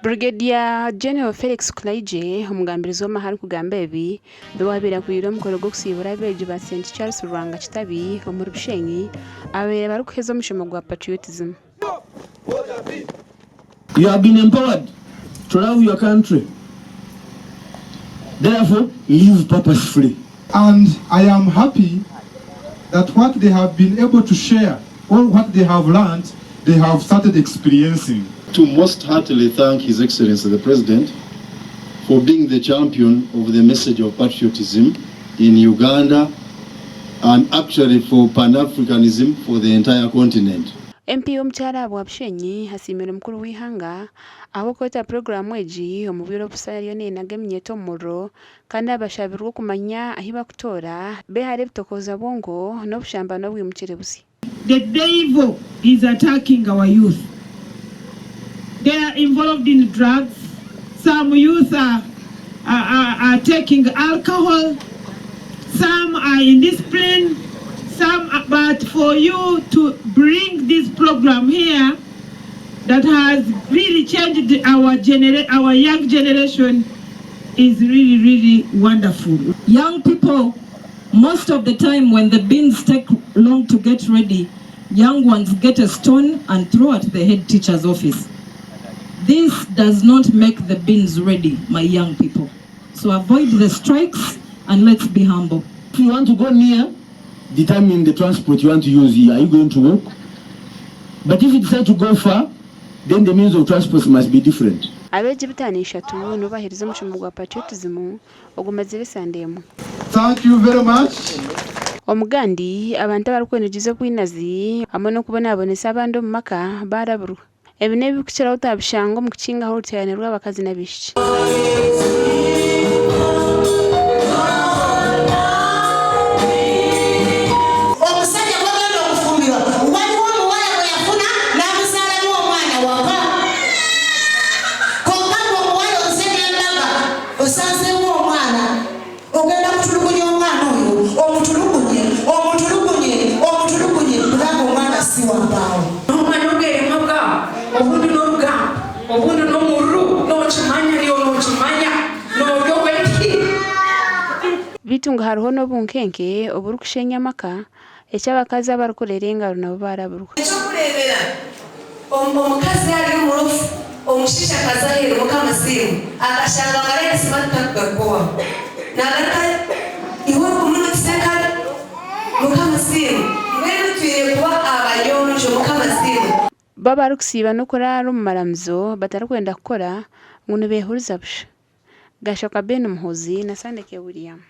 Brigadier General Felix Kulayigye, omugambirizi w'amahe arikugamba ebi, niwe waabaire akuriire omukoro gw'okusiibura abeegi ba St Charles Lwanga Kitabi omuri Bushenyi ababaire barikuheza omushomo gwa Patriotism. You have been empowered to love your country, therefore live purposefully. And I am happy that what they have been able to share or what they have learnt, they have started experiencing. To most heartily thank His Excellency the President for being the champion of the message of patriotism in Uganda and actually for Pan-Africanism for the entire continent. MP w'omukyara ahabwa Bushenyi asiimire mukuru w'eihanga ahabw'okweta puroguraamu egi omu bwire obu Saha eriyo nenaga eminyeeto omu muriro kandi abashabirwe okumanya ahi bakutoora behare ebitokooza bwongo n'obushamba n'obwimukire busya. The devil is attacking our youth. They are involved in drugs, some youth are, are, are, are taking alcohol, some are indiscipline, some are, but for you to bring this program here that has really changed our genera- our young generation is really really wonderful. Young people, most of the time when the bins take long to get ready, young ones get a stone and throw at the head teacher's office. This does not make the bins ready, my young people. So avoid the strikes and let's be humble. If you want to go near, determine the transport you want to use. Are you going to walk? But if you decide to go far, then the means of transport must be different. Abeegi 53 nibo baaherize omushomo gwa Patriotism ogumazire esande emwe. Thank you very much. Omugandi, abantu abarikwenegyeza obwinazi hamwe n'okubonabonesa abandi omu maka baaraburwa. Ebi n'ebirikukiraho twabishanga omu kukingaho oruteerane rw'abakazi n'abaishiki. Omusajja gw'ogenda okufumbirwa waliwo omuwala gwe yafuna n'amuzaalamu omwana waka. Kwonka gwe omuwala ozze n'embaga osanzeewo omwana, ogenda kutulugunya omwana oyo, omutulugunye, omutulugunye, omutulugunye kubanga omwana si wa bbaawo. Noomanya obweremwa bwabo, obundi n'orugambo, obundi n'omururu, nookimanya, naiwe nookimanya, noorya ow'empiiha. Beitu ngu hariho n'obunkenke oburikushenya amaka, eki abakazi abarikurera engaro nabo baaraburwa. Eky'okureebera, omukazi ari omurofu, omushaija akaza aheeru Mukama asiimwe, akashanga amara smart tarikugaruka owaawe. Nagaruka iwe origuma notusa enkari. Mukama asiimwe. Mbwenu twine kuba abayonjo. Mukama asiimwe. Bo abarikusiiba n'okuraara omu maramizo batarikwenda kukora ngu nibeehuriza busha. Gashakwa Ben Muhoozi na Sandeke William.